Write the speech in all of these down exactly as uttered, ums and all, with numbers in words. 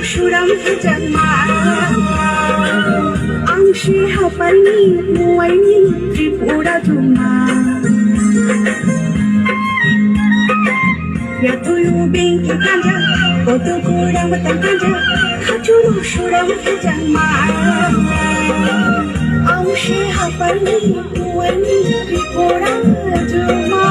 Suram hajangma, ang se haparni muaini Tripura juma. Ya tuyu bengki kanja, koto kurang batang kanja, hajuru suram hajangma. Ang se haparni muaini Tripura juma.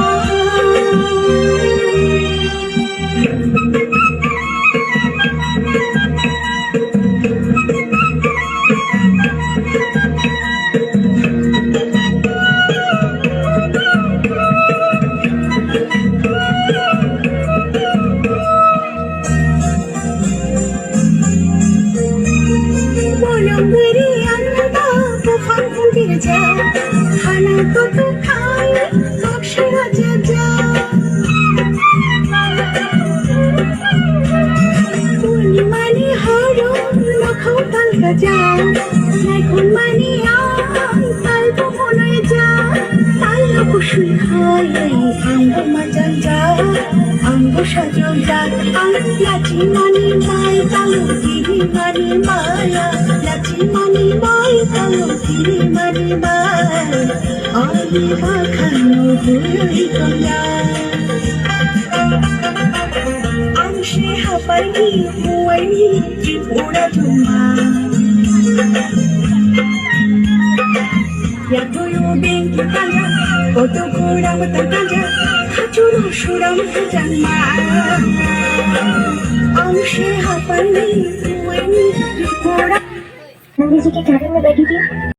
Bolong biri ang ba buphang birja, hana tutu khai, kok shira jaja. Purnimani horo, nokhong tal gaja, naikhun mani ang, tal bumonai ja, tal kusui khai, ang buma janja. Ang bwsa jwkjak, ang yachi mani mai, talo kiri mani maya. Yachi mani mai, talo kiri mani mai. Ani bakhan no hurui konya. Ang se hapai ni, huai ni, Tripura juma. Ya tuyu bengki kanja, koto kura wata kanja, hachuro suram hajangma. Ang se hapai ni, huai ni, Tripura. Nang di jike karang na bagi dia.